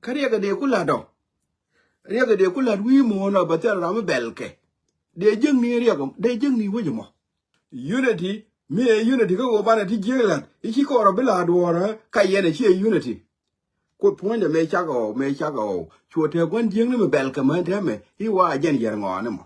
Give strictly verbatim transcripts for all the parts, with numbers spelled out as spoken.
Kä riɛkɛ dee ku la̱t ɔ. Riɛkɛ dee ku la̱t wi̱i̱ muɔ̱ɔ̱n ɔ bɛ thil ram mi bɛl kɛ. Dee jiäkni riɛk, dee jiäkni wec ɛmɔ. Unity, mi ɛ unity kä ɣöö banɛ ti jiäk la̱t i̱ ci kɔɔr ɔ bi la̱t duɔ̱ɔ̱rä ka yɛn ɛ ci ɛ unity. Kuoth puɔ̱nydɛ mëë cakɛ ɣɔw, mëë cakɛ ɣɔw. Cuɔ te gua̱n jiäkni mi bɛl kɛ män täämɛ i̱ wa jɛn yɛr ŋɔaani mɔ.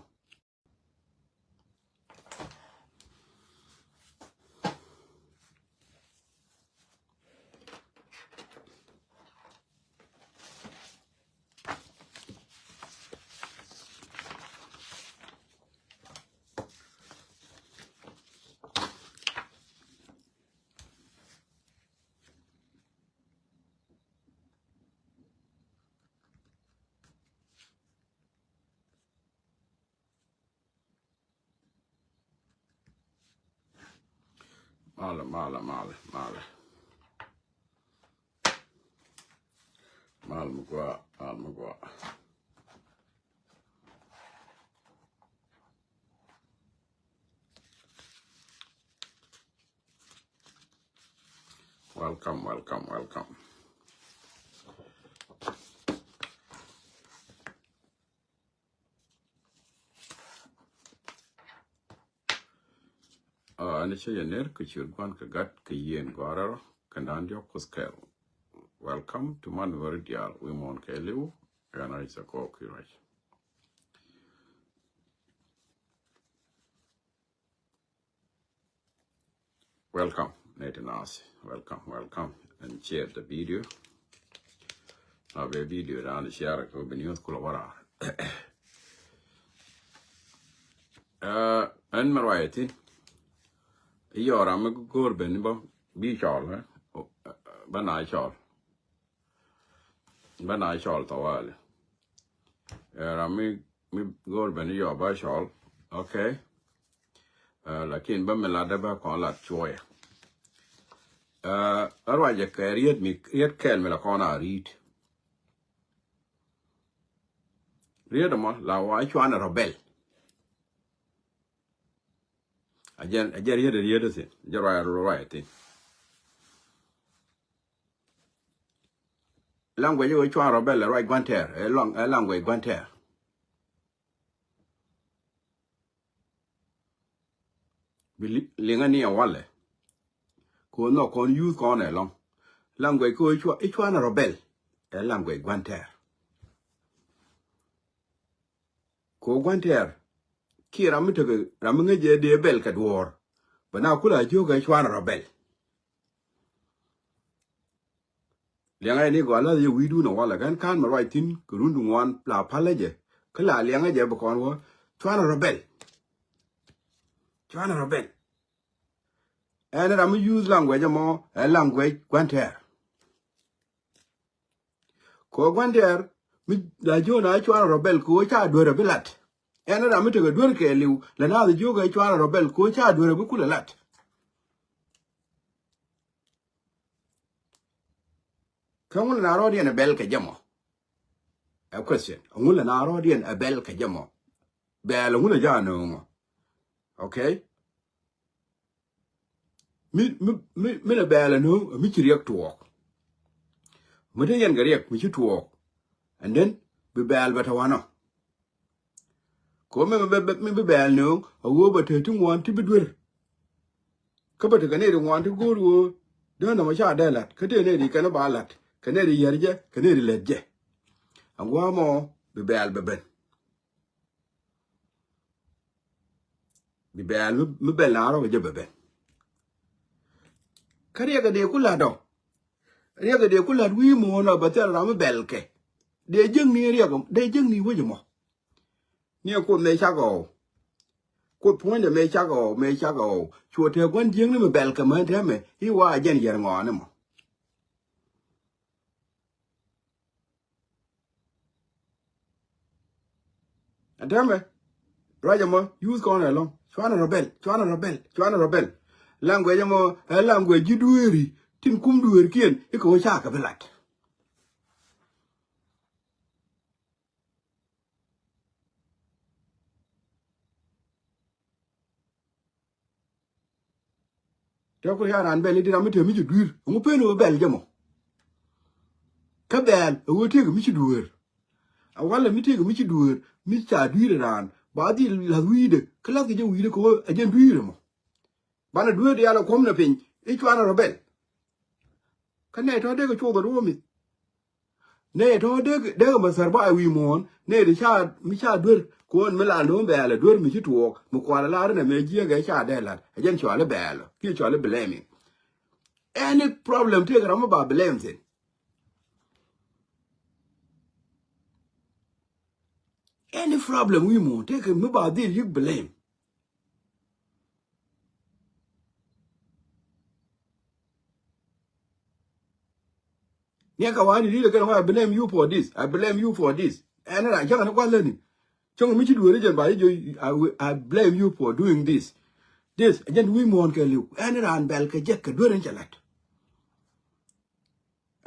Malɛ, malɛ, malɛ, malɛ. Malɛ mi gɔaa, malɛ mi gɔaa. Welcome, welcome, welcome. Ɛn cä yɛ ner kɛ ciöt Gua̱n kɛ Gat kɛ Yiëë in Gɔaa Rɛl Rɔ kɛnɛ da̱ŋ diɔ̱k Kuoth kɛl. Welcome to man wä ri diaal wi̱i̱ muɔ̱ɔ̱n kɛɛliw. Ɛn a cɛ kɔɔk ki ruac. Welcome, nɛy ti naath. Welcome, welcome. And share the video. A bɛ video dan share kɛ bi news kulɛ wä raar. Ɛn mɛ ruac thin. I̱ yɔɔr ram mi go̱o̱r ben bä bi cɔl, eh? Bä na cɔl. Bä na cɔl tawali. Eh, ram mi, mi go̱o̱r ben yɔ bä cɔl. Okay. Eh, lakin bä mi lat dee bä kɔn lat cuɔyɛ. Eh, a ruacɛ kɛ riet mi, riet kɛl mi la kɔn a ri̱t. Riet ɛmɔ la wa cuan rɔ bɛl. A jɛn, a jɛn riet, riet thin. Jɛ ruac, ruac thin. Language ɛ cuan rɔ bɛl ɛ ruac Gua̱n Tɛɛr, ɛ language Gua̱n Tɛɛr. Bi li-, liŋä ni ɛ walɛ. Kɛ ɣöö nhɔk kɔn use kɔn ɛlɔ̱ŋ. Language kɛ ɣöö i̱ cua-, i̱ cuan rɔ bɛl ɛ language Gua̱n Tɛɛr. Kɛ ɣöö Gua̱n Tɛɛr kiɛ ram mi tekɛ, ram mi ŋäc jɛ dee bɛl kɛ duɔ̱ɔ̱r, bɛ na kula jiök ɛ cuan rɔ bɛl. Liɛŋɛ ni gɔaa lath jɛ wi̱i̱dun ɛ walɛ kɛn ka̱n mɛ ruac thi̱n kɛ run ti ŋuan la pa̱lä jɛ. Kä la liɛŋɛ jɛ bi kɔn wä cuan rɔ bɛl. Cuan rɔ bɛl. Ɛn ram mi use language ɛmɔ ɛ language Gua̱n Tɛɛr. Kɛ ɣöö Gua̱n Tɛɛr mi la jiök na cuan rɔ bɛl kɛ ɣöö ca duer ɛ bi lat. Ɛn ram mi tekɛ duer kɛɛliw la naath jiök ɛ cuan rɔ bɛl kɛ ɣöö ca duer ɛ bi kulɛ lat. Kä ŋu la na rɔɔdiɛn ɛ bɛl kɛ jɛ mɔ? A question. Ŋu la na rɔɔdiɛn ɛ bɛl kɛ jɛ mɔ? Bɛl ŋu la jɛ a nööŋɔ? Okay. Mi, mi, mi, mi la bɛl ɛ nööŋ mi ci riɛk tuɔɔk. Mi te yɛn kɛ riɛk mi ci tuɔɔk. And then bi bɛl bɛ te wanɔ. Kɛ ɣöö mi, mi, mi, mi bi bɛl nööŋ a ɣöö bɛ te ti ŋuan ti bi duer. Kä bɛ te kɛ nɛy ti ŋuan ti go̱o̱r ɣöö dee nɔmɔ ca dee la̱t kä tëë nɛy ti kɛn ba la̱t kɛ nɛy ti yär jɛ kɛ nɛy ti lät jɛ. Agua̱a̱ mɔ bi bɛl bɛ ben. Bi bɛl mi, mi bɛl na rɔ kɛ jɛ bɛ ben. Kä riɛkɛ dee ku la̱t ɔ. Riɛkɛ dee ku la̱t wi̱i̱ muɔ̱ɔ̱n ɔ bɛ thil ram mi bɛl kɛ. Dee jiäkni riɛk, dee jiäkni wec ɛmɔ. Ni ɛ Kuoth mëë cakɛ ɣɔw. Kuoth puɔ̱nydɛ mëë cakɛ ɣɔw, mëë cakɛ ɣɔw. Cuɔ te gua̱n jiäkni mi bɛl kɛ män täämɛ i̱ wa jɛn yɛr ŋɔaani mɔ. Ɛn täämɛ ruac ɛmɔ use kɔn ɛlɔ̱ŋ. Cuanɛ rɔ bɛl, cuanɛ rɔ bɛl, cuanɛ rɔ bɛl. Language ɛmɔ ɛ language ji̱ dueeri tin kum dueerkiɛn i̱ kɛ ɣöö ca kɛ bi lat. Tɛ ku ya ran bɛl i̱ di ram mi te mi ci dui̱r. Ŋu pen ɣöö bɛl jɛ mɔ? Kä bɛɛl ɛ ɣöö tëëkɛ mi ci dueer. A walɛ mi tëëkɛ mi ci dueer mi ca dui̱i̱r raan ba dhil la̱th wi̱i̱dɛ kä la̱thkɛ jɛ wi̱i̱dɛ kɛ ɣöö ɛ jɛn dui̱i̱r ɛmɔ. Banɛ dueer diaal ɛ kuɔ̱mnɛ piny i̱ cuanɛ rɔ bɛl. Kä nɛy tɔ̱ dee kɛ cuɔth ɛ duɔ̱ɔ̱p mi̱th. Nɛy tɔ̱ dee kɛ, dee kɛ mɛ thɛr ba ɛ wi̱i̱ muɔ̱ɔ̱n nɛy ti ca mi ca duer kuɔn mi la lo̱o̱m bɛɛl ɛ duer mi ci tuɔɔk mi kual ɛ lar inɛ mɛ jiääk ɛ ca dee la̱t ɛ jɛn cɔal i̱ bɛɛl kiɛ cɔal i̱ blaming. Any problem tëëkɛ ram mi ba blame thi̱n. Any problem wi̱i̱ muɔ̱ɔ̱n tëëkɛ mi ba dhil yi̱k blame. Niɛ ka wani dile kɛn wa, I blame you for this, I blame you for this. Ɛn ra cäŋ ni kual leni. Cäŋ mi ci dueeri jɛn ba ji̱ jiök, I will, I blame you for doing this. This jɛn wi̱i̱ muɔ̱ɔ̱n kɛ li̱w. Ɛn ran bɛl kɛ jek kɛ dueeri ni cɛ lat.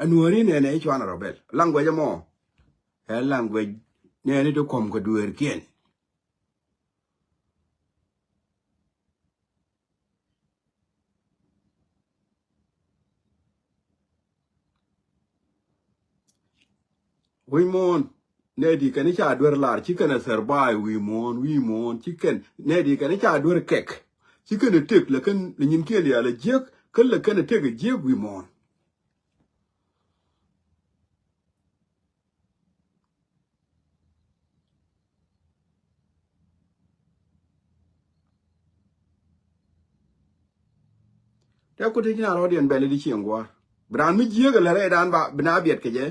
Anuɔri nɛnɛ i̱ cuanɛ rɔ bɛl. Language ɛmɔ ɛ language nɛni ti kuɔm kɛ dueerkiɛn. Wi̱i̱ muɔ̱ɔ̱n nɛy ti kɛn i̱ ca duer lar ci kɛn ɛ survive wi̱i̱ muɔ̱ɔ̱n, wi̱i̱ muɔ̱ɔ̱n ci kɛn nɛy ti kɛn i̱ ca duer kɛk ci kɛn ɛ tëk lɛ kɛn lɛ nyinkiɛn diaal ɛ jiäk kä lɛ kɛn ɛ tëk ɛ jiäk wi̱i̱ muɔ̱ɔ̱n. Tɛ ku ti ci na rɔɔdiɛn bɛl di cieŋ gua̱a̱r. Bi raan mi jiääk ɛ lät rɛydan ba bi na biɛt kɛ jɛ.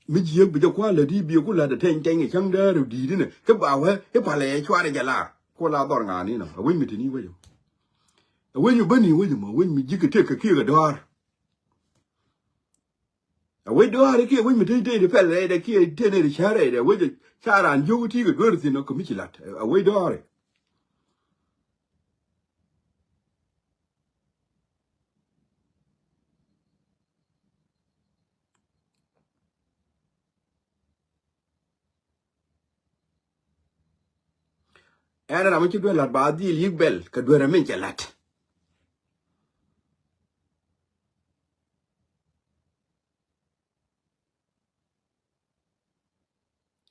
Mi jiääk bi jɛ kua̱r lät di biɛ ku la̱t ɛ tɛny tɛny ɛ cäŋ däär ɛ di̱i̱t inɛ kä ba wee i̱ palɛ yɛ cuarɛ jɛ laar. Ku la dhɔr ŋa̱a̱n inɔ ɛ wec mi te ni wec ɛ. Ɛ wec mi bäni wec ɛmɔ, ɛ wec mi ji̱ kɛ tëk kɛ kiɛ kɛ dɔ̱a̱r. A wec dɔ̱ɔ̱ri kiɛ wec mi tëë tëë di pɛl rɛydɛ kiɛ tëë nɛy di cär rɛydɛ, wec ca raan jiök ti kɛ duer thi̱n ɔ kɛ mi ci la̱t. A wec dɔ̱ɔ̱ri. Ɛn ram mi ci duer la̱t ba dhil yi̱k bɛl kɛ duer ɛ min cɛ la̱t.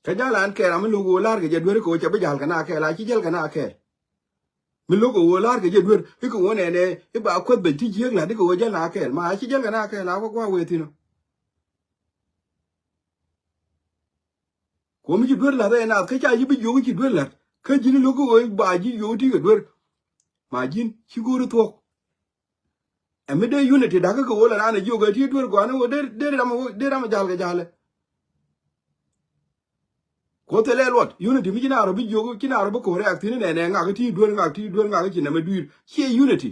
Kä jal an kɛɛl ram mi lo̱k ɣöö la̱r kɛ jɛ duer kɛ ɣöö cɛ bi jal kɛ na kɛɛl, a ci jäl kɛ na kɛɛl. Mi lo̱k ɣöö la̱r kɛ jɛ duer i̱ kɛ ɣöö nɛnɛ i̱ ba kuäth ben ti jiääk la̱t i̱ kɛ ɣöö jäl na kɛɛl, ma a ci jäl kɛ na kɛɛl, a wä gua̱a̱k wëë thi̱n ɔ. Kuɔ̱m ci duer la̱t ɛ naath kä ca ji̱ bi jiök ci duer la̱t kä ji̱n lo̱k ɣöö ba ji̱ jiök ti kɛ duer. Ma ji̱n ci go̱o̱ri thuɔ̱k. Ɛ mi dee unity da̱kä kɛ ɣöö la raan ɛ jiök ɛ ti duer gɔaa ni ɣöö dee, dee ram, dee ram ɛ ja̱l kɛ ja̱lɛ. Kuɔth thilɛ luɔt unity mi ci naar ɔ bi jiök ci naar ɔ bi ko̱r rɛɛk thi̱n nɛnɛ ŋak ti duer ŋak ti duer ŋak ci nɛmɛ dui̱r ciɛ unity.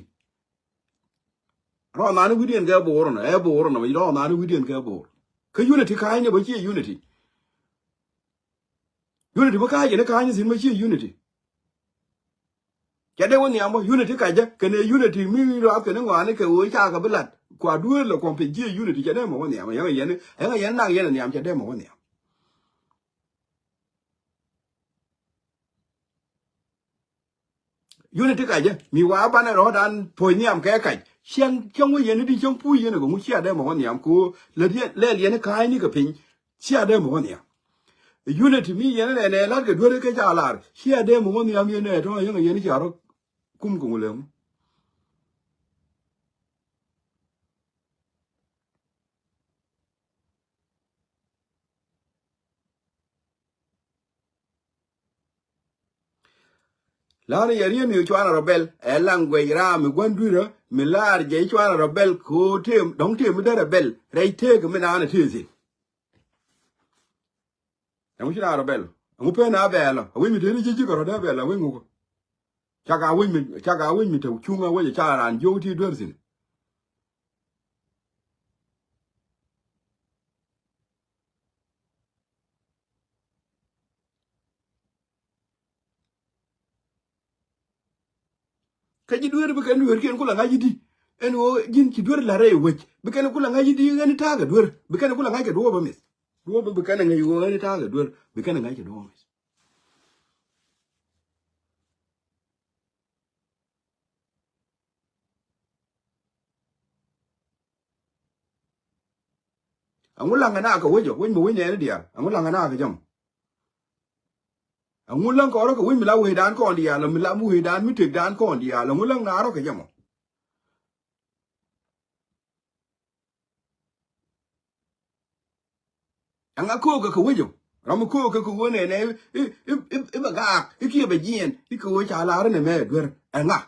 Rɔɔn nhan wi̱diɛn kɛ bo̱o̱r nɔ ɛ bo̱o̱r nɔ rɔɔn nhan wi̱diɛn kɛ bo̱o̱r. Kä unity ka̱a̱cni bä ciɛ unity. Unity bä ka̱a̱cni ka̱a̱cni thi̱n bä ciɛ unity. Cɛ dee wä nhiam bä unity kacä kɛnɛ unity mi ruath kɛnɛ ŋɔaani kɛ ɣöö cakɛ bi lat kua dueer lɛ kuɔm piny ciɛ unity cɛ dee mɔ wä nhiam yɛn yɛn yɛn naŋ yɛn nhiam cɛ dee mɔ wä nhiam. Unity kacä mi wa banɛ rɔ̱dan puɔ̱ny nhiam kɛ kac cieŋ cieŋ wä yɛn di cieŋ puc yɛn kɛ ŋu cia dee mɔ wä nhiam ko lät yɛn lɛl yɛn ka̱a̱cni kɛ piny cia dee mɔ wä nhiam. Unity mi yɛn nɛ nɛ lat kɛ duer kɛ ca lar cia dee mɔ wä nhiam yɛn nɛ tɔ̱ yɛn kɛ yɛn cia rɔ kum kɛ ŋu lɛ ŋu. La̱r yɛ riet mi cuanɛ rɔ bɛl ɛ language ram mi gua̱n dui̱rä mi la̱r jɛ cuanɛ rɔ bɛl ko tem dɔ̱ŋ tem mi derɛ bɛl rɛy tëëk mi naan ɛ tëë thi̱n. Ɛŋu ci naan rɔ bɛl ɛŋu pen a bɛɛl ɔ a wec mi tëë ni ji̱ ji̱ kɛ rɔ dee bɛl a wec ŋukä. Cak a wec mi cak a wec mi te cuŋ a wec ca raan jiök ti duer thi̱n. Kä ji̱ dueer bi kɛn dueerkiɛn kulɛ ŋa̱c i̱di ɛn ɣöö ji̱n ci duer la̱t rɛy wec bi kɛn kulɛ ŋa̱c i̱di ɛn ta̱a̱ kɛ duer bi kɛn kulɛ ŋa̱c kɛ duɔ̱ɔ̱p amäth. Duɔ̱ɔ̱p bi kɛn ŋäc ɣöö ɛn ta̱a̱ kɛ duer bi kɛn ŋa̱c kɛ duɔ̱ɔ̱p amäth. Ɛŋu laŋ kɛ na kɛ wec ɔ, wec mi wec nɛɛni diaal. Ɛŋu laŋ kɛ na kɛ jɛ mɔ. Ɛŋu laŋ kɔn rɔ kɛ wec mi la wecdan kɔn diaal, mi la mi wecdan mi tëkdan kɔn diaal. Ɛŋu laŋ na rɔ kɛ jɛ mɔ. Ɛŋa köökɛ kɛ wec ɔ. Ram mi köökɛ kɛ ɣöö nɛnɛ i̱, i̱, i̱, i̱, i̱ bɛ gaak, i̱ kiɛ bɛ jiɛɛn, i̱ kɛ ɣöö ca lar inɛ mɛ duer. Ɛŋa.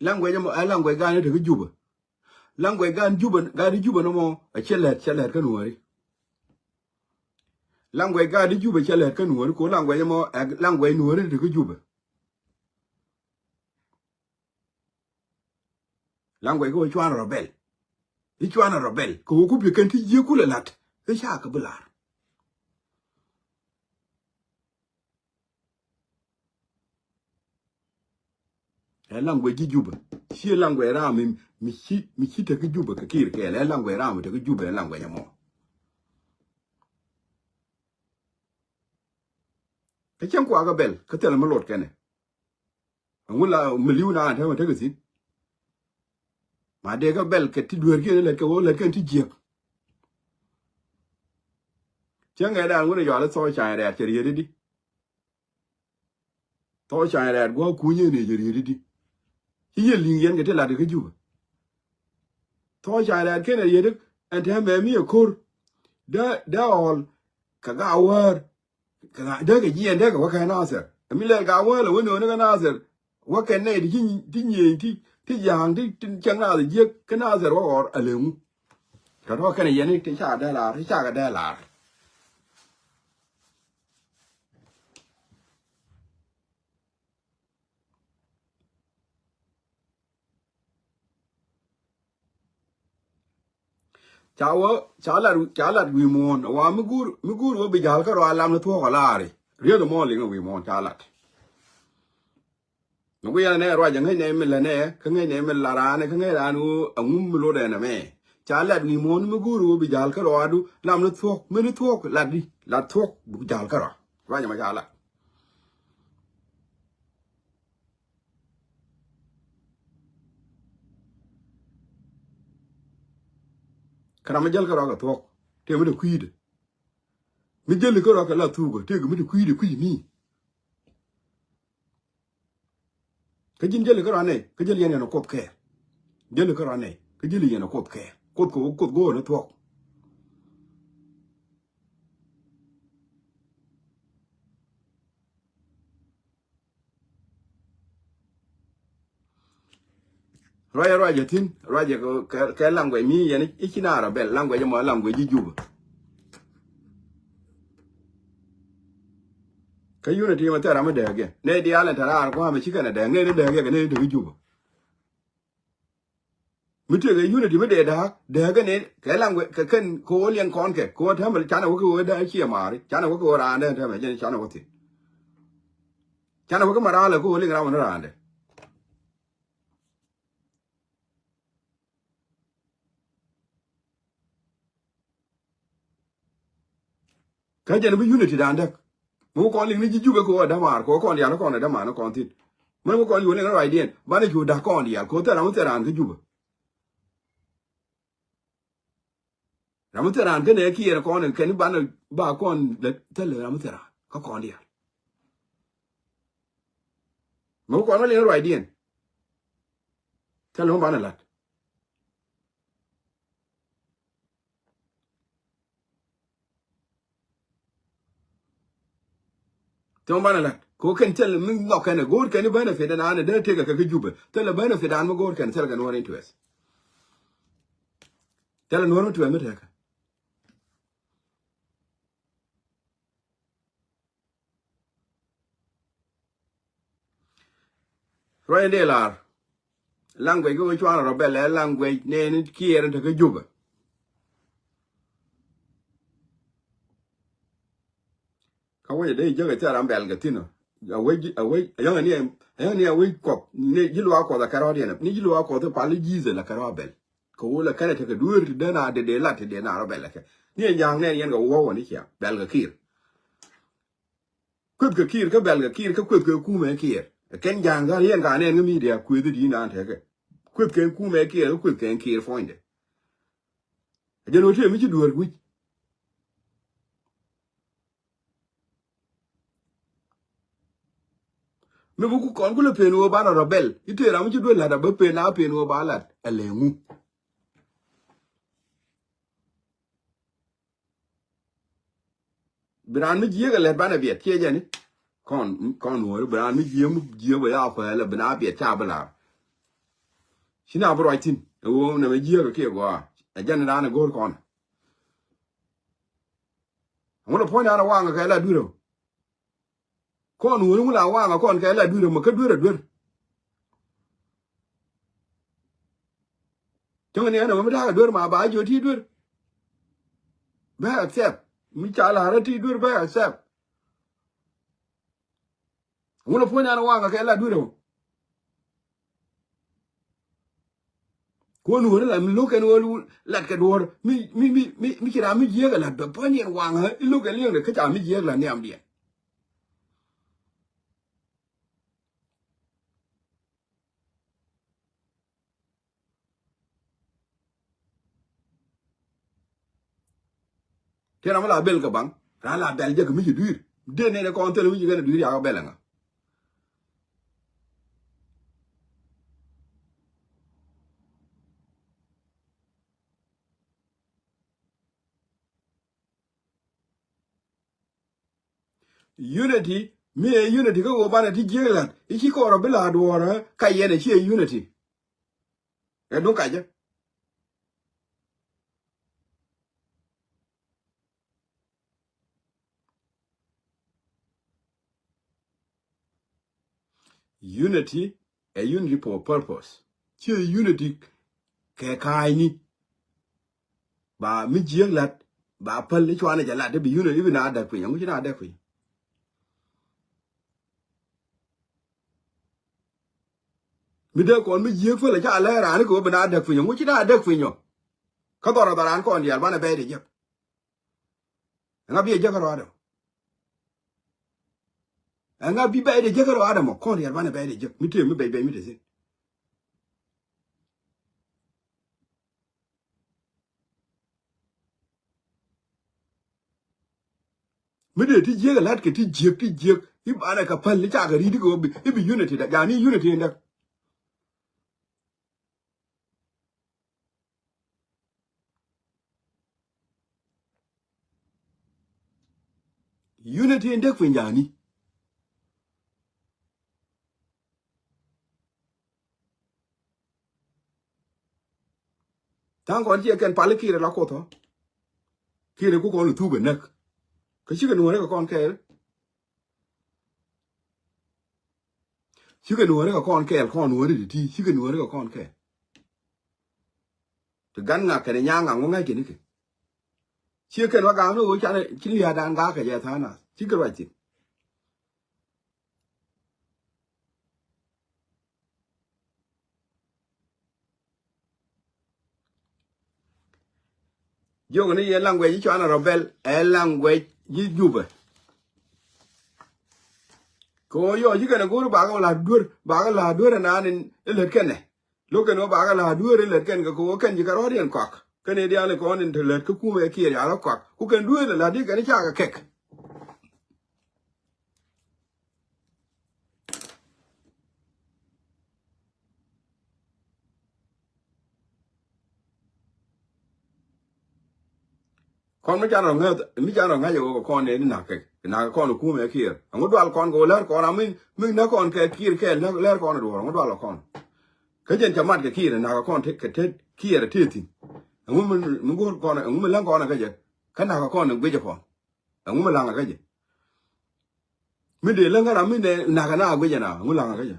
Language ɛmɔ ɛ language gan ni te kä Juba. Language gan Juba, gan ni Juba nɔmɔ ɛ cɛ lɛt, cɛ lɛt kä Nuɔri. Language gan ni Juba cɛ lɛt kä Nuɔri, ko language ɛmɔ ɛ language Nuɔri ni te kä Juba. Language kä wä cuan rɔ bɛl. I̱ cuan rɔ bɛl kɛ wä ku bi kɛn ti jiek kulɛ lat. I̱ ca kɛ bi lar. Ɛ language ji̱ Juba. Ciɛ language ram mi, mi ci, mi ci te kä Juba kɛ kir kɛɛl. Ɛ language ram mi te kä Juba ɛ language ɛmɔ. Kä cɛn kuakä bɛl kä thilɛ mi lot kɛnɛ. Ɛŋu la miliu na an tɛmɛ tekɛ thi̱n. Ma dee kä bɛl kɛ ti dueerkiɛn lät kɛ wä lät kɛn ti jiäk. Cäŋ ɛ dan wun ɛ yɔal i̱ thɔɔc ca in rɛɛt cɛ riet i̱di. Thɔɔc ca in rɛɛt gua̱a̱k kunyɛ ni cɛ riet i̱di. Ci yɛ li̱ŋ yɛn kɛ ti lat kɛ Juba. Thɔɔc ca in rɛɛt kɛn ɛ riet i̱ ɛn tɛmɛ mi ɛ ko̱r. Dee, dee ɔɔl kɛ ga wäär. Kɛ ŋa dee kɛ jiɛn dee kɛ wä kɛ Nathir. Ɛ mi lɛl ka wä lɛ wä nööni kɛ Nathir. Wä kɛ nɛy ti ci, ti nyieny ti, ti ja̱a̱ŋ ti, ti cäŋ Nathir jiäk kä Nathir wä ɣɔr a leŋu. Tɔ̱tɔ̱ kɛnɛ yɛn ti ca dee lar, ti ca kɛ dee lar. Ca wä, ca lat, ca lat wi̱i̱ muɔ̱ɔ̱n. Wa mi guur, mi guur wä bi ja̱l kärɔa lam ni thuɔ̱k a laari. Riet muɔ̱ɔ̱n liŋ wi̱i̱ muɔ̱ɔ̱n ca lat. Mi guiɛn nɛ ruac a ŋäc nɛ mi lɛ nɛ, kä ŋäc nɛ mi la raan, kä ŋäc raan wä a ŋum mi lot ɛn ɛmɛ. Ca lat wi̱i̱ muɔ̱ɔ̱n mi guur wä bi ja̱l kärɔa du, lam ni thuɔ̱k, mi ni thuɔ̱k, lat di, lat thuɔ̱k, bi ja̱l kärɔa. Ruac a ma ca lat. Kä ram mi jäl kärɔa kɛ thuɔ̱k tëë mi te kui̱dɛ. Mi jäl kärɔa kɛ la thuukä tëë kɛ mi te kui̱dɛ kui̱ mi. Kä ji̱n jäl kärɔa nɛy kä jäl yɛn yɛn ɛ Kuoth kɛɛl. Jäl kärɔa nɛy kä jäl yɛn ɛ Kuoth kɛɛl. Kuoth kɛ wä Kuoth go̱o̱r ni thuɔ̱k. Ruacɛ ruacɛ thi̱n ruacɛ kɛ, kɛ, kɛ language mi yɛn i̱ ci naar a bɛl language mɔ language ji̱ Juba. Kä unity mɛ thɛr ram mi dääk yɛ nɛ diaal ɛn tɛ raar gua̱a̱mɛ ci kɛn a dääk nɛ ni dääk yɛ kɛ nɛ ni dääk ji̱ Juba. Mi tëëkɛ unity mi dee da̱a̱k dee kɛ ni kɛ laŋ kɛ kɛn kɛ ɣöö liɛŋ kɔn kɛ kɛ ɣöö täämɛ canɛ wä kɛ ɣöö da̱a̱k ciɛ maari canɛ wä kɛ ɣöö raandɛ täämɛ jɛn canɛ wä thi̱n. Canɛ wä kɛ maraalɛ kɛ ɣöö liɛŋ ram ni raandɛ. Kä jɛn bi unity dan däk. Mi wä kɔn liŋ ni ji̱ Jubɛ kɛ wä dämaar kɛ wä kɔn diaal ni kɔn ɛ dämaar ni kɔn thi̱n. Mɛn wä kɔn yuɔl liŋ ni ruacdiɛn banɛ cu da̱k kɔn diaal kɛ wä thil ram wä thil raan kä Jubɛ. Ram wä thil raan kä nɛ kiɛɛr kɔn kɛn banɛ ba kɔn lät thil ram wä thil raan kä kɔn diaal. Mi wä kɔn wä liŋ ni ruacdiɛn. Thil ram wä banɛ la̱t. Thil mi banɛ lat kɛ wä kɛn thil mi nhɔk kɛn ɛ go̱o̱r kɛn i̱ benefit ɛn an ɛ dee tëkɛ kɛ kä Jubɛ thil ɛ benefit an mi go̱o̱r kɛn thil kɛ Nuɔr interest. Thil ɛ Nuɔr interest mi tëkɛ. Ruac in dee lar. Language kä wee cuan rɔ bɛl ɛ language nɛɛni kiɛɛr in te kä Jubɛ. Kä wec dee jäk ɛ thil ram bɛl kɛ thi̱n ɔ. A wec, a wec, a yäŋ ni, a yäŋ ni a wec Kuɔth ni ji̱ luaak Kuɔth a kɛ rɔɔdiɛn ni ji̱ luaak Kuɔth i̱ pal i̱ Jesus a kɛ rɔɔd bɛl. Kɛ wä lɛ kɛnɛ tekɛ dueer ti dee na dee dee lat ti dee na rɔ bɛl kɛ. Ni ɛn ja̱a̱ŋ nɛn yɛn kɛ wä wä ni cia bɛl kɛ Kiir. Kueth kɛ Kiir kä bɛl kɛ Kiir kä kueth kɛ kumɛ Kiir. Kɛn ja̱a̱ŋ kä yɛn ka nɛn kä media kueth di nan tekɛ. Kueth kɛ kumɛ Kiir kä kueth kɛ Kiir puɔ̱nydɛ. Jɛn wä tëë mi ci dueer wi̱c. Mi bi ku kɔn ku lɛ pen wä banɛ rɔ bɛl i̱ tëë ram mi ci dueer la̱t a bä pen a pen wä ba la̱t ɛ lɛ ŋu. Bi raan mi jiääk ɛ lɛt banɛ biɛt ciɛ jɛn i̱ kɔn kɔn nuɔɔri bi raan mi jiääk mi jiääk bɛ ya kuɛɛlɛ bi na biɛt ca bi laar. Ci na bi ruac thi̱n ɛ ɣöö nɛmɛ jiääk kiɛ gɔaa ɛ jɛn raan ɛ go̱o̱r kɔn. Ŋun ɛ puɔ̱ny raan ɛ waŋ kɛ la dui̱r ɛ kɔn wuni ŋun a waŋ ɛ kɔn kɛ la dui̱r ɛ mɛ kä dui̱r ɛ dui̱r. Cäŋ ni ɛn ɛ mɛ mi da̱a̱k ɛ dui̱r ma ba jiɔ ti dui̱r. Bɛ accept mi ca la̱r ɛ ti dui̱r bɛ accept. Ŋun ɛ puɔ̱ny raan ɛ waŋ kɛ la dui̱r ɛ mɛ. Kuɔn wä ni la mi lo̱k kɛn wä lat kɛ duɔ̱ɔ̱r mi mi mi mi mi ci ram mi jiääk ɛ lat bɛ puɔ̱ny yɛn waŋ ɛ i̱ lo̱k kɛ liɛŋdɛ kä ca mi jiääk la nhiamdiɛn. Ti ram la bɛl kɛ baŋ ran la bɛl jɛ kɛ mi ci dui̱r. Den nɛn ɛ kɔn thil mi ci kɛn dui̱r yakä bɛl ɛŋa. Unity mi ɛ unity kä ɣöö banɛ ti jiäk la̱t i̱ ci kɔɔr ɔ bi la̱t duɔ̱ɔ̱rä ka yɛn ɛ ci ɛ unity. Ɛ duŋ kacä. Unity ɛ unity for purpose. Ciɛ unity kɛ ka̱a̱cni. Ba mi jiäk la̱t ba päl i̱ cuanɛ jɛ la̱t i̱ bi unity i̱ bi na däk piny ɛŋu ci na däk piny. Mi dee kɔn mi jiek päl ca lɛɛr raan i̱ kɛ wä bi na däk piny ŋu ci na däk piny ɔ. Kä dhɔr ɔ dhɔr raan kɔn diaal banɛ bɛɛt ɛ jek. Ɛŋa bi ɛ jek kä rɔadɛ mɔ. Ɛŋa bi bɛɛt ɛ jek kä rɔadɛ mɔ kɔn diaal banɛ bɛɛt ɛ jek mi tëë mi bɛc bɛc mi te thi̱n. Mi dee ti jiek ɛ la̱t kɛ ti jiek ti jiek i̱ banɛ kɛ päl i̱ cakɛ ri̱t i̱ kɛ wä bi i̱ bi unity da jani unity in däk. Unity in däk piny jani. Tha̱a̱ŋ kɔn ciɛ kɛn pal i̱ Kiir ɛ la Kuoth ɔ. Kiir ɛ ku kɔn i̱ thuk ɛ näk. Kä cikɛ nuɔ̱ɔ̱rɛ kɛ kɔn kɛɛl. Cikɛ nuɔ̱ɔ̱rɛ kɛ kɔn kɛɛl kɔn nuɔ̱ɔ̱rɛ ti ti cikɛ nuɔ̱ɔ̱rɛ kɛ kɔn kɛɛl. Ti gan ŋak kɛn i̱ nya̱a̱ŋ ŋak ŋuɔ̱ŋ ŋa̱c kɛn i̱ kɛ. Ciɛ kɛn wa gaŋ ni ɣöö canɛ ci lia̱a̱dan gaak kɛ jɛ tha̱a̱ŋ nath cikɛ ruac thi̱n. Jiök ni yɛ language i̱ cuanɛ rɔ bɛl ɛ language i̱ Jubɛ. Kɛ ɣöö yɔɔ ji̱ kɛnɛ go̱o̱r bakɛ la duer bakɛ la duer ɛnan in ilät kɛnɛ. Lo̱k kɛn ɣöö bakɛ la duer ilät kɛn kɛ kɛ ɣöö kɛn ji̱ kɛ rɔ̱ɔ̱diɛn kɔak kɛn i̱ diaal in kɔn in te lät kä kumɛ kiɛ rial rɔ kɔak ku kɛn duer ilät di kɛn i̱ cakɛ kɛk. Kɔn mi can rɔ ŋäth mi can rɔ ŋa̱c ɛ wä kɛ kɔn ɛ ni nak kɛ nak kɛ kɔn ɛ kumɛ kiɛɛr. Ɛŋu dual kɔn kɛ wä lär kɔn ami mi näk kɔn kɛ kiɛɛr kɛ lär kɔn ɛ duɔ̱ɔ̱r ɛŋu dual kɛ kɔn. Kä jɛn ca mat kɛ kiɛɛr ɛ nak kɛ kɔn kɛ te kiɛɛr ɛ tëë thi̱n. Ɛŋu mi mi go̱o̱r kɔn ɛŋu mi läŋ kɔn ɛ kä jɛ kä nak kɛ kɔn ɛ guic ɛ kɔn. Ɛŋu mi laŋ ɛ kä jɛ. Mi dee läŋ kä ram mi nɛ nak ɛ na guic ɛ na ɛŋu laŋ ɛ kä jɛ.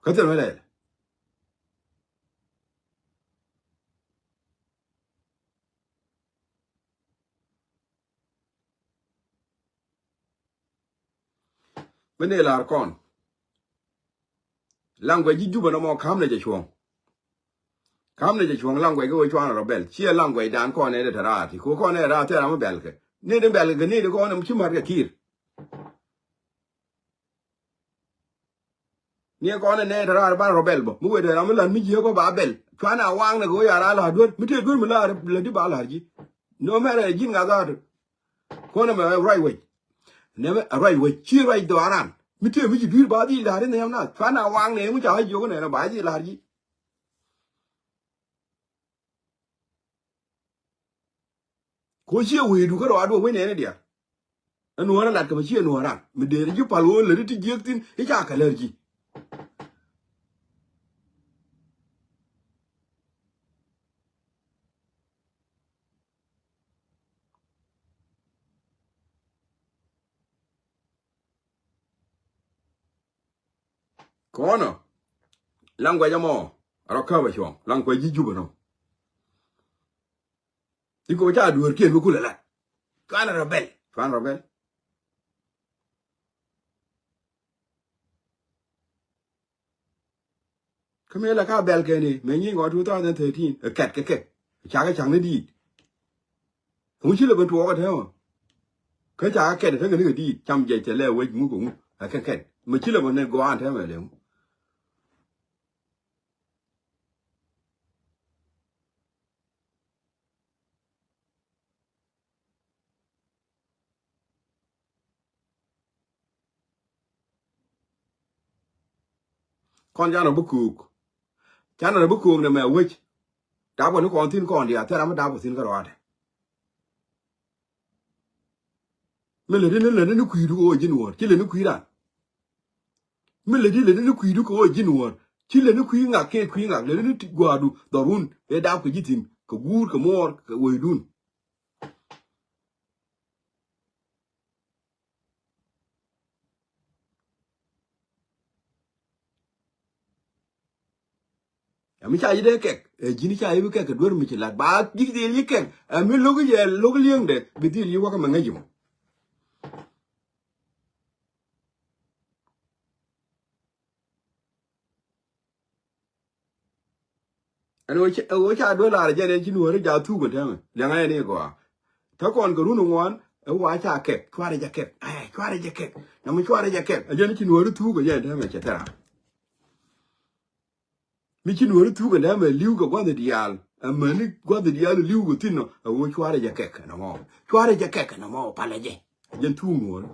Kä thil mi lɛl. Bi ni lar kɔn. Language ji̱ Jubɛ nɔmɔ ka̱m ni jɛ cuɔ̱ɔ̱ŋ. Ram ni jɛ cuɔ̱ŋ language kɛ wee cuan rɔ bɛl. Ciɛ language dan kɔn nɛ dee te raar ti. Ko kɔn nɛ raar thil ram mi bɛl kɛ. Ni di bɛl kɛ ni di kɔn ci mär kɛ kiir. Ni kɔn nɛ te raar ban rɔ bɛl bä. Mi wee te ram mi lan mi jiɛ kɔ ba bɛl. Cuan a waŋ nɛ kɛ wee ya raar la duer. Mi te duer mi la la di ba la ji. No mɛrɛ ji̱n ŋa dhaatu. Kuɔnɛ mɛ ruac wec. Nɛmɛ ruac wec ci ruac dhɔaran. Mi tëë mi ci dui̱r ba dhil la̱r inɛ yam na cuan a waŋ nɛ ŋu ca jiök nɛ ba dhil la̱r ji̱. Ko ciɛ wecdu kä ruaadu wec nɛni diaal. Ɛn nuɔ̱ɔ̱r ɛ lat kɛ mɛ ciɛ nuɔ̱ɔ̱ran mi dee ji̱ pal ɣöö läri ti jiäk thi̱n i̱ ca kɛ lär ji̱. Kɔnɔ language ɛmɔ rɔ käp ɛ cuɔ̱ŋ language ji̱ Jubɛ nɔ. I̱ kɛ wä ca dueerkiɛn mi kulɛ lat cuanɛ rɔ bɛl cuanɛ rɔ bɛl. Kä mëë la ka bɛl kɛn i̱ mëë nyieny kɔn two thousand thirteen ɛ kɛt kɛ kɛk. Cakɛ cak ni diit. Ɛŋu ci lɛ ben tuɔɔk ɛ täämɛ. Kä cakɛ kɛt ɛ tekɛ ni kɛ diit cam jɛ cɛ lɛ wec ŋu kɛ ŋu ɛ kɛ kɛt mɛ ci lɛ ben ni gɔaan täämɛ lɛ ŋu. Kɔn canɛ bi köök. Canɛ bi köök nɛ mɛ wec. Dap kɔn ni kɔn thi̱n kɔn diaal thil ram mi dap kɔ thi̱n kä ruaadɛ. Mi lätdi ni lätdi ni kui̱du kɛ ɣöö ji̱n wäär ci lätdi ni kui̱dan. Mi lätdi lätdi ni kui̱du kɛ ɣöö ji̱n wäär ci lätdi ni kui̱ ŋak kɛ kui̱ ŋak lätdi ni gua̱a̱du dhɔrun ëë dap kɛ ji̱ thi̱n kɛ guur kɛ muɔɔr kɛ wecdun. Ɛ mi ca yi dee kɛk ɛ ji̱n ca yi bi kɛk kɛ duer mi ci lat ba ji̱ dhil yi kɛk ɛ mi lo̱k yɛ lo̱k li̱eŋdɛ bi dhil yi wäkä mɛ ŋäc yi mɔ. Ɛn ɣöö ca duel lar jɛn ɛn ci nuɔ̱ɔ̱ri jath thuk ɛn täämɛ liɛŋɛ ɛn i̱ gɔaa. Te kɔn kɛ run ŋuan ɛ wa ca kɛk cuarɛ jɛ kɛk ɛ cuarɛ jɛ kɛk. Namɛ cuarɛ jɛ kɛk ɛ jɛn ci nuɔ̱ɔ̱ri thuk ɛ jɛn täämɛ cɛ thɛra. Mi ci nuɔ̱ɔ̱ri thuk ɛn täämɛ li̱w kɛ gua̱th diaal. Ɛmäni gua̱th diaal li̱w kɛ thi̱n nɔ ɛ ɣöö cuarɛ jɛ kɛk ɛn ɛmɔ. Cuarɛ jɛ kɛk ɛn ɛmɔ palɛ jɛ ɛ jɛn thuk nuɔ̱ɔ̱ri.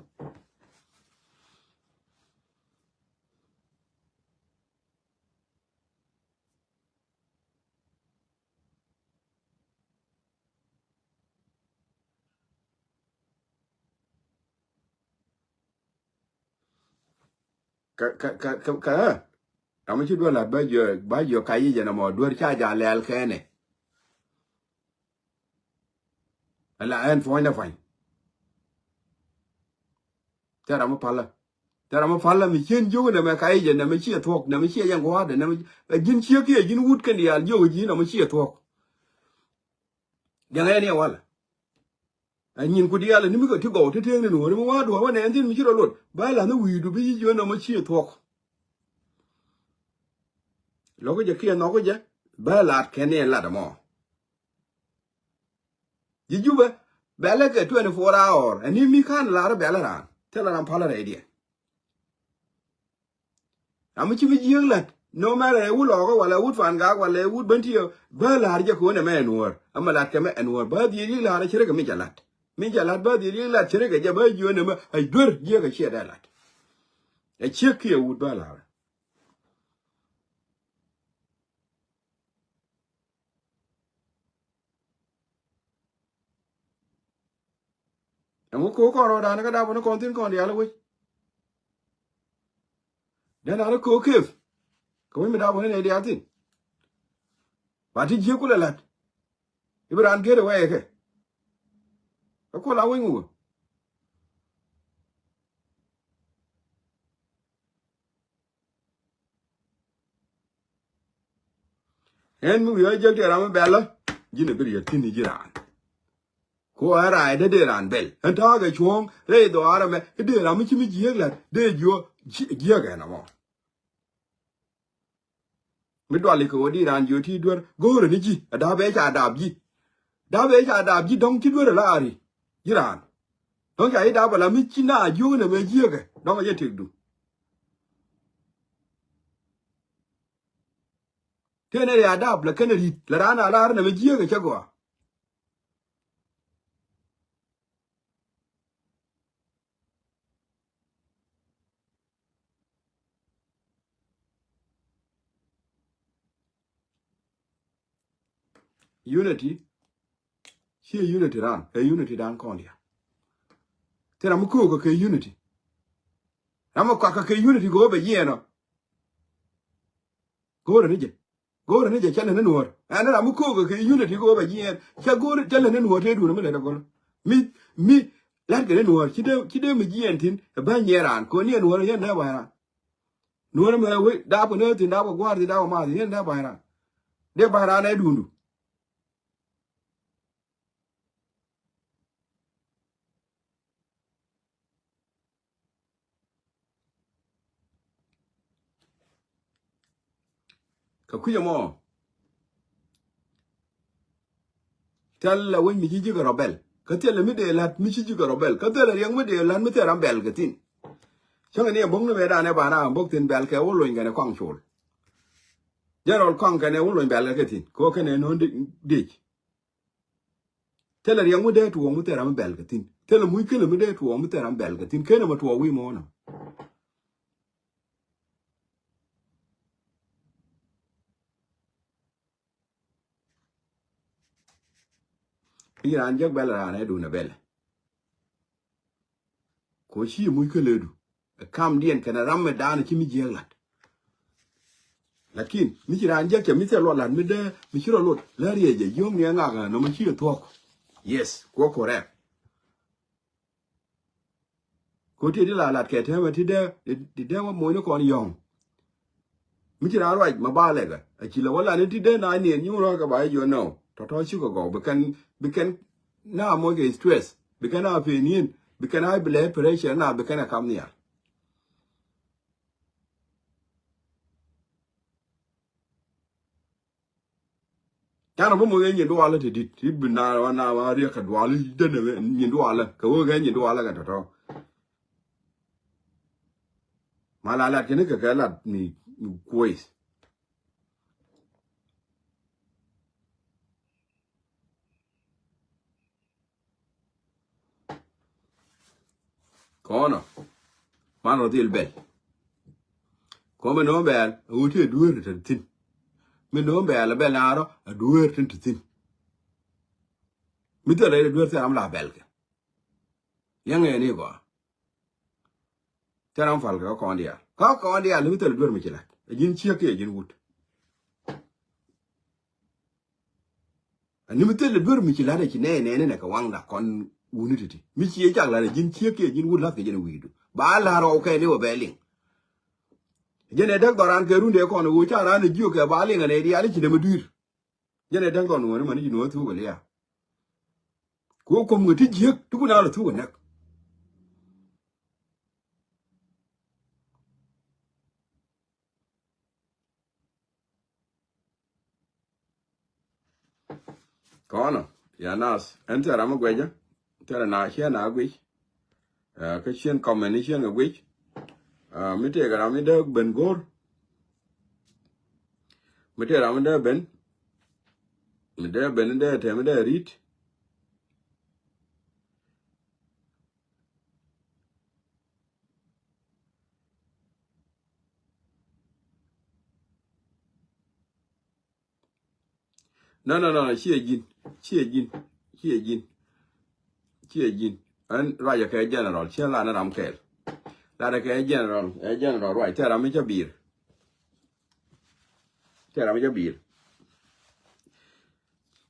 Kä kä kä kä kä ɛ ram mi ci duer lat ba jiö ba jiö ka yic ɛn ɛmɔ duer ca ja lɛl kɛnɛ. Ala ɛn puɔ̱nydɛ puany. Thil ram mi palä. Thil ram mi palä mi cien jiök nɛmɛ ka i̱ jɛ nɛmɛ ciɛ thuɔ̱k nɛmɛ ciɛ yɛn gua̱a̱dɛ nɛmɛ ɛ ji̱n ciek kiɛ ji̱n wut kɛn diaal jiök ji̱ nɛmɛ ciɛ thuɔ̱k. Diɛŋ ɛn iɛ walɛ. Ɛ nyin ku diaal ni mi kɛ ti gɔw ti tëëŋ ni nuɔ̱ɔ̱ri mi wa̱a̱ duɔ̱ɔ̱r wä nɛɛn thi̱n mi ci rɔ luɔt ba la̱th ni wi̱i̱du bi ci jiök nɛmɛ ciɛ thuɔ̱k. Lo̱k jɛ kiɛ nhɔk jɛ bä lat kɛn ni lat ɛmɔ. Ji̱ Jubɛ bɛlɛ kɛ twenty four hour ɛni mi ka̱n lar bɛlɛ raan thilɛ ram palä rɛydiɛn. Ram mi ci mi jiääk la̱t no matter ɛ wut lɔɔkä walɛ ɛ wut Pan Gak walɛ ɛ wut Bentiɛ bä la̱r jɛ kɛ ɣöö nɛmɛ ɛ nuɔ̱ɔ̱r ɛmɛ la̱t kɛ mɛ ɛ nuɔ̱ɔ̱r bä dhiec yic la̱r ɛ ci rɛ kɛ mi ca la̱t. Mi ca la̱t bä dhiec yic la̱t ci rɛ kɛ jɛ bä jiöön nɛmɛ ɛ duer jiäk ɛ ciɛ dee la̱t. Ɛ ciek kiɛ wut bä la̱r. Ɛŋu ko̱o̱k kɔn rɔɔdan kä dap wä ni kɔn thi̱n kɔn diaal wec. Den raan ni ko̱o̱k kep kɛ wec mi dap wä ni nɛy diaal thi̱n. Ba ti jiäk kulɛ la̱t i̱ bi raan geet ɛ wɛɛkɛ. Kä kuɔl a wec ŋukä. Ɛn mi wi̱i̱ ɣä jiäk ti ram mi bɛlä ji̱n ɛ bi riet thi̱n i̱ ji̱ raan. Ku ɛ raay dee dee raan bɛl ɛn ta̱a̱ kɛ cuɔ̱ɔ̱ŋ rɛy dhɔaar ɛmɛ i̱ dee ram mi ci mi jiääk la̱t dee jiök jiääk ɛn ɛmɔ. Mi duali kɛ ɣöö di raan jiö ti duer go̱o̱rɛ ni ji̱ a da̱a̱p ëë ca daap ji̱. Da̱a̱p ëë ca daap ji̱ dɔ̱ŋ ci duer a laari ji̱ raan. Dɔ̱ŋ ca ji̱ daap a la mi ci na jiök nɛ mɛ jiäkɛ dɔ̱ŋ a jɛ tëkdu. Tëë nɛ ria daap la kɛn a ri̱t la raan a laar nɛ mɛ jiäkɛ cɛ gɔaa. Unity. Ciɛ unity ran kɛ unity dan kɔn dia. Thil ram mi ko̱o̱k kɛ unity. Ram mi kɔak kɛ unity kɛ wä bɛ yiɛn ɔ. Go̱o̱rɛ ni jɛ. Go̱o̱rɛ ni jɛ cä lɛ ni nuɔ̱ɔ̱r. Ɛn ram mi ko̱o̱k kɛ unity kɛ wä bɛ jiɛɛn. Cä go̱o̱r cä lɛ ni nuɔ̱ɔ̱r tëë duun mi lɛ dɛ gɔl. Mi, mi, la̱t kɛ ni nuɔ̱ɔ̱r ci dee, ci dee mi jiɛɛn thi̱n ɛ bä nyɛ raan. Ko̱n ni ɛ nuɔ̱ɔ̱r yɛn dee ba̱a̱ raan. Nuɔ̱ɔ̱r mɛ wee dap kɛ ni thi̱n dap kɛ gua̱a̱r thi̱n dap kɛ maath yɛn dee ba̱a̱ raan. Dee ba̱a̱ raan ɛ duundu. Kɛ kui̱c ɛmɔ. Thil ɛ wec mi ci ji̱ kɛ rɔ bɛl. Kä thil ɛ mi dee la̱t mi ci ji̱ kɛ rɔ bɛl. Kä thil ɛ riɛk mi dee la̱t mi thil ram bɛl kɛ thi̱n. Cäŋɛ ni ɛ bo̱k ni mɛ danɛ banɛ bo̱k thi̱n bɛl kɛ wä lony kɛnɛ kɔaŋ col. Jɛn rɔl kɔaŋ kɛnɛ wä lony bɛl kɛ thi̱n. Kɛ wä kɛnɛ no̱o̱n dec. Thilɛ riɛk mi dee tuɔɔk mi thil ram mi bɛl kɛ thi̱n. Thilɛ muc kɛlɛ mi dee tuɔɔk mi thil ram mi bɛl kɛ thi̱n. Kenɛ mɛ tuɔɔk wi̱i̱ muɔ̱ɔ̱n ɔ. I̱ raan jek bɛl raan ɛ duun ɛ bɛlɛ. Kɛ ɣöö ci muc kä lëëdu ɛ kamdiɛn kɛnɛ ram mi daanɛ ci mi jiääk la̱t. Lakin mi ci raan jiäk cɛ mi thil luɔt la̱t mi dee mi ci rɔ luɔt la riɛcɛ yio̱o̱mni ɛ ŋak ɛ nɔmɔ ci ɛ thuɔ̱k. Yes, kuɔ correct. Kɛ ɣöö ti di la la̱t kɛ täämɛ ti dee ti dee wä mo̱o̱ni kɔn yɔ̱ŋ. Mi ci raan ruac ma ba lɛkɛ a ci lɛ wä lan in ti dee na niɛn nyuŋ rɔɔkɛ ba i̱ jiɔ nɔ tɔ̱tɔ̱ cikɛ gɔw bi kɛn bi kɛn na moc kɛ stress bi kɛn a pen yin bi kɛn a bi lɛ pressure na bi kɛn a kam nhial. Canɛ bi moc kɛ nyin dualä ti dit ti bi na wa na wa riɛk kɛ dualä denɛ nyin dualä kɛ wä kɛ nyin dualä kɛ tɔ̱tɔ̱. Ma la lat kini kɛ kɛ lat mi kuɔth. Kɔnɔ man rɔ dhil bɛl. Kɔmɛ nɔ bɛl a wut ti a dueer ti thin. Mi nɔ bɛl a bɛl naarɔ a dueer tin ti thin. Mi thil a dueer thil ram la bɛl kɛ. Liɛŋɛ ni gɔaa. Thil ram pal kɛ kä kɔn diaal kä kɔn diaal ni mi thil duer mi ci lat a ji̱n ciek kiɛ ji̱n wut. A ni mi thil duer mi ci lat a ci nɛɛ nɛɛni nɛ kɛ waŋda kɔn wuni titi mi ci cak lat a ji̱n ciek kiɛ ji̱n wut lath kɛ jɛn wi̱i̱du ba lar ɣɔw kɛ ni wä bɛ liŋ. Jɛn ɛ däk dhɔran kɛ rundɛ kɔn ɣöö ca ran a jiök kɛ ba liŋ a nɛ diaal ci nɛ mi dui̱r. Jɛn ɛ däŋ kɔn ŋuɔ̱ni mani ci nuɔ̱ɔ̱ŋ thuk ɛ lia̱a̱. Ku ɛ kuɔ̱m kɛ ti jiäk ti kun a lɛ thuk ɛ näk. Kɔnɔ ya nas ɛn thil ram mi guɛcä. Thil na ciɛ na guic. Kä cien kɔmɛn ni cien kɛ guic. Mi tëëkɛ ram mi dee ben go̱o̱r. Mi tëëkɛ ram mi dee ben. Mi dee ben mi dee tɛm mi dee ri̱t. No, no, no, no, ciɛ ji̱n, ciɛ ji̱n, ciɛ ji̱n, ciɛ ji̱n. Ɛn ruacɛ kɛ general, ciɛ lanɛ ram kɛɛl. Lanɛ kɛ general, ɛ general ruac, tɛ ram mi cä bi̱i̱r. Tɛ ram mi cä bi̱i̱r.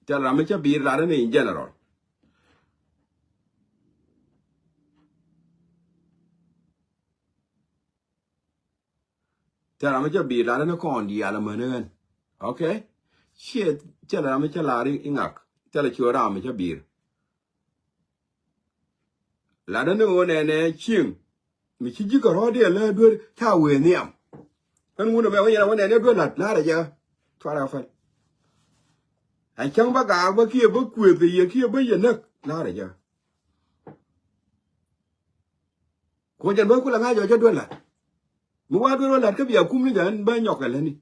Tɛ ram mi cä bi̱i̱r, lanɛ ni in general. Thilɛ ram mi cä bi̱i̱r lat ni kɔn diaal amäni ɣän. Okay. Ciɛ thilɛ ram mi cä lar i̱ ŋak. Thilɛ ciö ram mi cä bi̱i̱r. Lat ni ɣöö nɛnɛ cieŋ mi ci ji̱ kɛ rɔ̱ɔ̱diɛn lä duer ca wëë nhiam. Ɣän wun ɛmɛ wä yɛn a wä nɛnɛ duer lat la̱rä jɛ. Cuarɛ a päl. Ɛ cäŋ bä gaak bä kiɛ bä kuëth kɛ yɛ kiɛ bä yɛ näk. La̱rɛ jɛ. Kuɔ jɛn bä kulɛ ŋa̱c jɔc jɛ duel la̱t. Mi wa duel wä la̱t kä bia kum ni jɛ ɛn bä nyɔk kɛ lätni.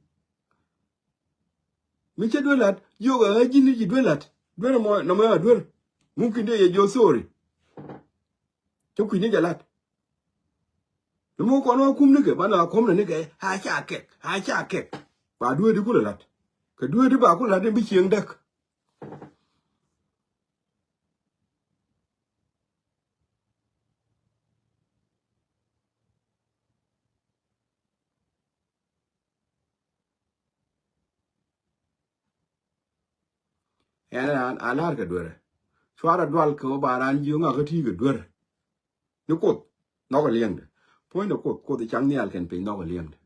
Mi cä duer la̱t, yio̱k ɛ ɣä ji̱n ni ji̱ duer la̱t. Duer mɔ, nɔmɔ ɛ duer. Mumkin dee yɛ jiö thori. Cä kui̱ni jɛ la̱t. Ni mɔ kɔn wä kum nikɛ, banɛ a kuɔ̱mnɛ nikɛ, a ca kɛk, a ca kɛk. Ba dueeri kulɛ la̱t. Kɛ dueeri ba kulɛ la̱t in bi cieŋ däk. Ɛn a, a la̱r kɛ duerɛ. Cuarɛ dual kɛ wä ba raan jiö ŋakä ti kɛ duer. Ni Kuoth nhɔkɛ liɛŋdɛ. Puɔ̱nydɛ Kuoth, Kuoth i̱ cak nhial kɛn piny nhɔkɛ liɛŋdɛ.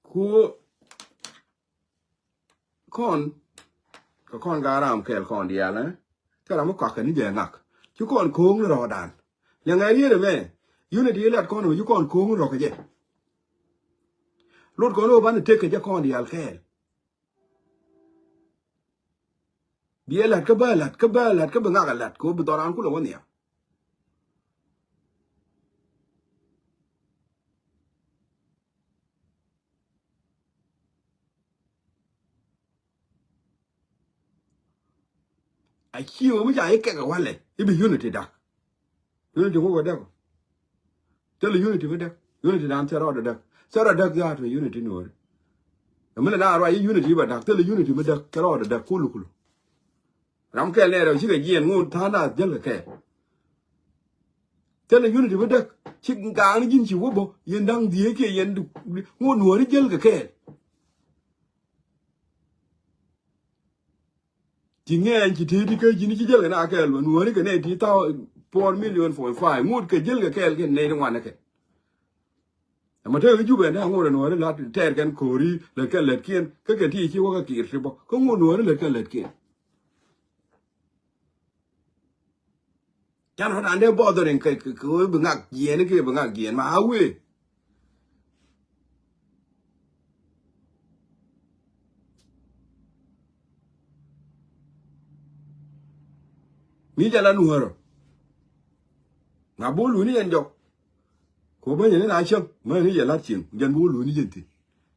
Ku kɔn, kɛ kɔn gaa ram kɛɛl kɔn diaal, eh? Kɛ ram mi kɔakɛ ni jɛ ŋak. Ci kɔn ko̱o̱ŋ ni rɔɔdan. Liɛŋɛ riet ɛmɛ. Unity ilat kɔn ɛmɛ ci kɔn ko̱o̱ŋ ni rɔɔk kɛ jɛ. Lot kɔn ɛ wä banɛ tek kɛ jɛ kɔn diaal kɛɛl. Biɛ la̱t kä bä la̱t, kä bä la̱t, kä bi ŋak a la̱t, kɛ ɣöö bi dhɔran kulɛ wä nhiam. A ci ɣöö mi ca i̱ kɛk a walɛ i̱ bi unity dak. Unity ŋukä däk. Thilɛ unity mi däk. Unity dan thil rɔɔdɛ däk. Thil rɔɔdɛ däk dhaat mi unity nuɔɔri. Ɛ mi lɛ na ruac i̱ unity bɛ dak. Thilɛ unity mi däk. Thil rɔɔdɛ däk kulu kulu. Ram kɛl nɛɛrɛ cikɛ jiɛn ŋot tha̱a̱ŋ na jäl kɛ kɛɛl. Thilɛ unity mi däk. Ci gaŋni ji̱n ci wä bä yɛn da̱ŋ dhieec kiɛ yɛn ŋot nuɔɔri jäl kɛ kɛɛl. Ci ŋɛɛny ci tëë ti kä ji̱n ci jäl kɛ na kɛɛl bä nuɔɔri kɛ nɛy ti thaw four million point five ŋot kɛ jäl kɛ kɛɛl kɛ nɛy ti ŋuan kɛ. Ɛmɛ tekɛ Jubɛ ni a ŋot ɛ nuɔɔri la̱t tɛɛr kɛn ko̱ri lät kɛn lätkiɛn kä kɛn ti ci wä kä kiir ti bä kä ŋot nuɔɔri lät kɛn lätkiɛn. Can rɔ̱t an dee bothering kɛ kɛ kɛ wee bi ŋak jiɛɛn kɛ bi ŋak jiɛɛn ma a wee. Mi jɛ la nuɔ̱ɔ̱rɔ. Ŋa bo̱o̱ luuni yɛn jɔk. Kɛ wee bä nyɛ ni na cäŋ mä ni yɛ la̱t cieŋ jɛn bo̱o̱ luuni jɛn thi̱n.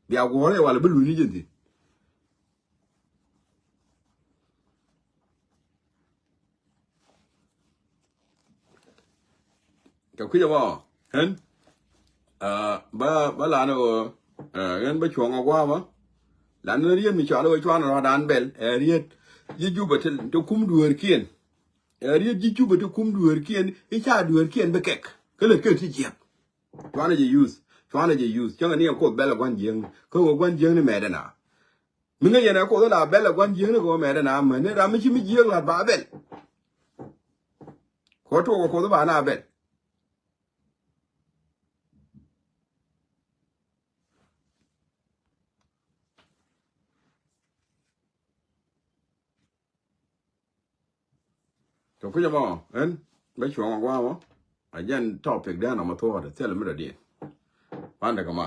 Bia guɔ̱ɔ̱rɛ walɛ bi luuni jɛn thi̱n. Kɛ kui̱c ɛmɔ ɣän, ah, bä bä lanɛ ɣöö, ah, ɣän bä cuɔ̱ŋ ɛ gua̱a̱mä. Lanɛ riet mi cɔal ɣöö cuanɛ rɔ̱dan bɛl ɛ riet ji̱ Jubɛ ti ti kum dueerkiɛn. Ɛ riet ji̱ Jubɛ ti kum dueerkiɛn i̱ ca dueerkiɛn bi kɛk kä lät kɛ ti jiɛk. Cuanɛ jɛ use, cuanɛ jɛ use cäŋɛ ni ɛ Kuoth bɛl ɛ gua̱n jiäkni kä ɣöö gua̱n jiäkni mɛɛt ɛn a. Mi ŋäc yɛn ɛ Kuoth la bɛl ɛ gua̱n jiäkni kɛ ɣöö mɛɛt ɛn a mäni ram mi ci mi jiääk la̱t ba bɛl. Kɛ ɣöö tuɔɔk ɛ Kuoth ba na bɛl. Kɛ kui̱c ɛmɔ ɣän bä cuɔ̱ŋ ɛ gua̱a̱mä. A jɛn topic dee nɔmɔ thuɔ̱ɔ̱dɛ thilɛ mi dɔ̱diɛn. Pandɛ kɛ ma.